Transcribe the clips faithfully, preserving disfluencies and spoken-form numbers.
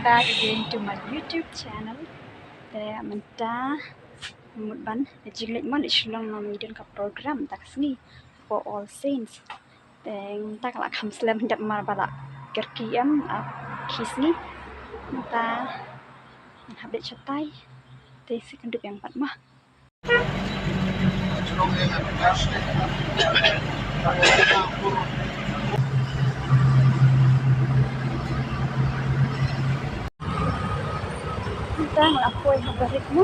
Back again to my YouTube channel. Te mynta mut ban da jingleit mo, leit sha Shillong, ngi don ka program mynta ka sngi for All Saints. Te mynta ka la kham slem, hynrei mar ba la kyrkieh em, ah, ki sngi. Mynta ngan hap leit shatai. Te sa ïakynduh biang pat mo. Kita ngelakuin apa ritme?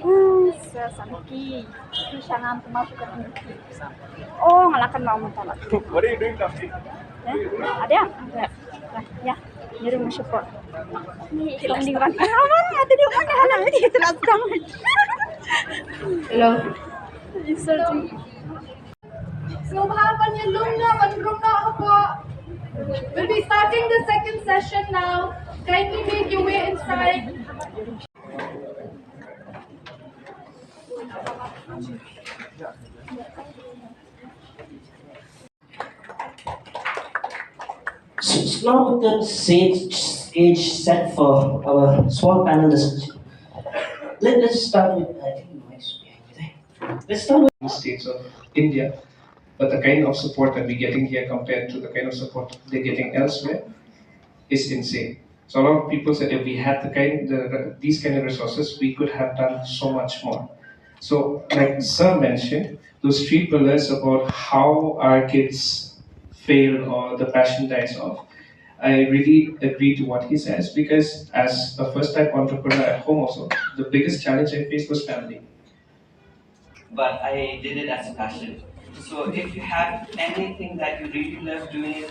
Hmm, sa samki. Ki shangam tu mau bukan samki. Oh, ngalakan mau mentah lah. What are you doing, Taffy? Eh? Ada? Ada. Nah, ya. Ni rumah support. Ni ilang di mana? Ada di mana? Ada di telat banget. Hello. Insulting. Sngewbha ban ïalum noh, ban rung noh hapoh. We'll be starting the second session now. Kindly make your way inside. So, it's now the stage, stage set for our small panel discussion. Let, let's start with, I think, noise behind me there. Let's start with states of India, but the kind of support that we're getting here compared to the kind of support they're getting elsewhere is insane. So a lot of people said if we had the kind, the, the, these kind of resources, we could have done so much more. So, like Sir mentioned, those three pillars about how our kids fail or the passion dies off, I really agree to what he says, because as a first-time entrepreneur at home also, the biggest challenge I faced was family. But I did it as a passion. So if you have anything that you really love doing,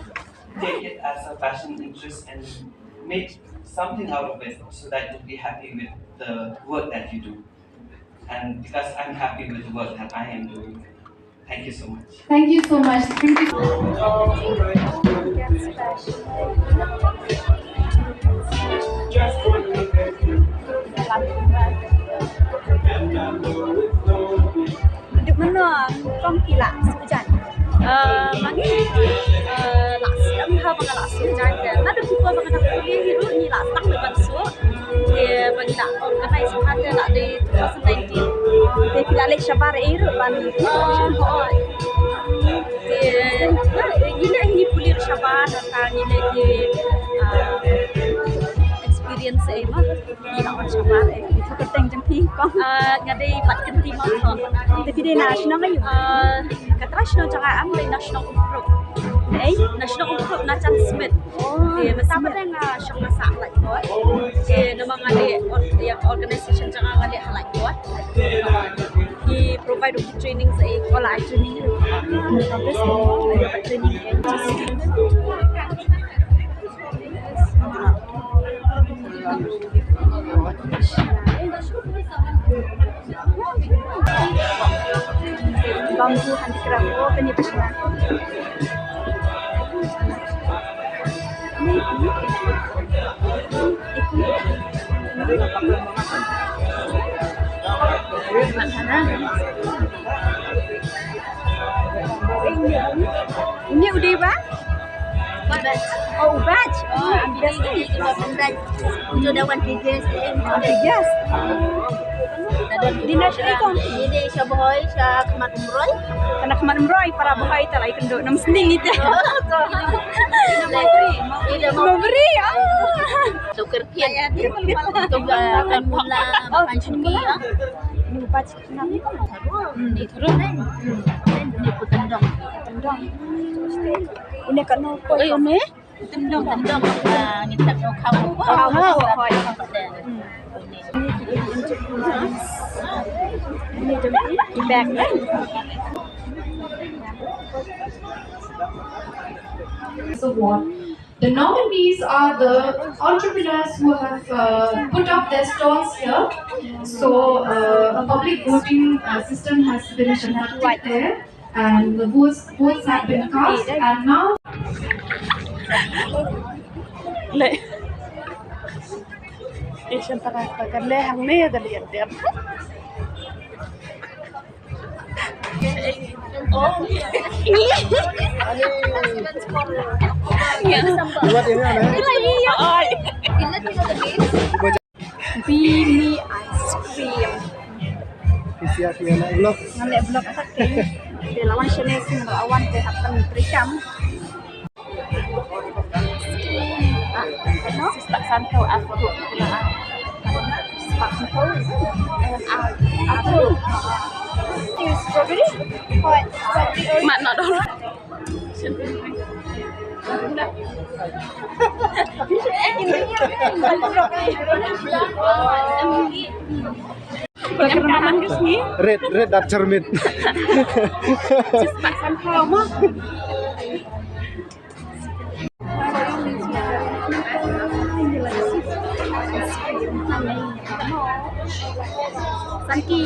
take it as a passion interest and make something out of it so that you'll be happy with the work that you do. And because I'm happy with the work that I am doing. Thank you so much. Thank you so much. Thank you. Duk mano kong ki la shu jan? Eh, ma ngi, eh, la shu, em, ha ba nga la shu jan te. Naduh ki por ba nga dang pule hi ruh ngi la sdang ban shu. Te ba ngi la organize ha te la dei two thousand nineteen. Te ki la leit shabar ei ruh ban, oh, oh. Te, eh, ngi leh hi pule ruh shabar, nangta ngi leh hi, ah, experience ei ma. Ngi la wan shabar ei. Itu kyrteng jong phi kong? Ah, nga dei Patkyntih Mawthoh. Te phi dei na shnong aïu? Ah, ka trai shnong jong nga em dei na shnong Umkrup. Ei? Na shnong Umkrup na Chan Smit. Oh, te mynta pat nga shong na sah Laitkot. Te namar nga dei or-, ïa ka organization jong nga nga dei ha Laitkot. Ki provide ki training sa ei. Oh, la ai training. Training. Bamboo handicraft. Oh, kane ka shna. Une u dei ba? Ubaj. Oh, Ubaj. Oh, Ubaj. Uto da wan ki guest, eh. Wan ki guest. Dina sha kong. Ine sha Bhoi, sha khmat Umroi. Kane khmat Umroi, para Bhoi ta la ïakynduh. Nam sning ite. Oh, to. Ine Mawbri. Mawbri, ah. To kyrkieh. To ka kan mula. Oh, Panchmi, ah. Ni Ubaj. Ni tharun. Ni tharun. Ni ku tendong. Tendong. Une ka no ko. Oi, une. Tendong, tendong. Ah, ngi tap no khaw. Khaw, khaw, khaw. Ni jom ni. Bag. So what? The nominees are the entrepreneurs who have, uh, put up their stalls here. So, uh, a public voting, uh, system has been conducted there, and the votes, votes have been cast, and now. Le. Ishan tara ka le hangne da le dem. Buat ini aneh. Bini ice cream. Isi aku yang nak vlog. Ngan leh vlog atat te. Te lawan channel sing lawan te akan terekam. Ah, ano? Sista Santo aku. Sista Santo. Eh, ah, apple. Strawberry? What? What? Mat not all. Red, red dap cermin. Sanki.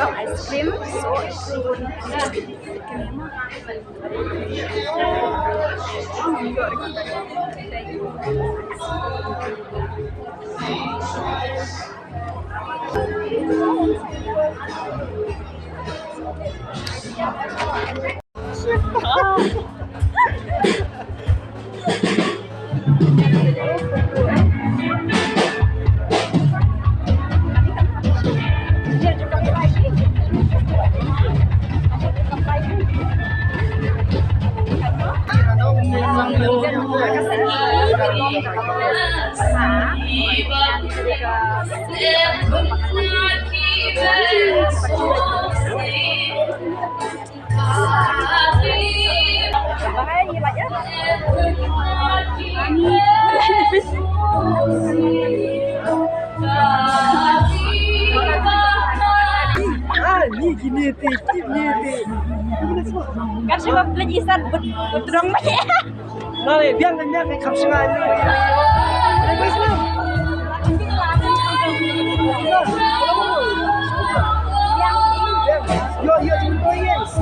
Got ice cream. So it's Ah, ni kine te, kine te. Kan sebab lagi isan bet-, betrong meh. Nale, biang kan, biang kan, kham shnga ni. Nale, boys, nale. Biang. Yo, yo, jumpa, yes.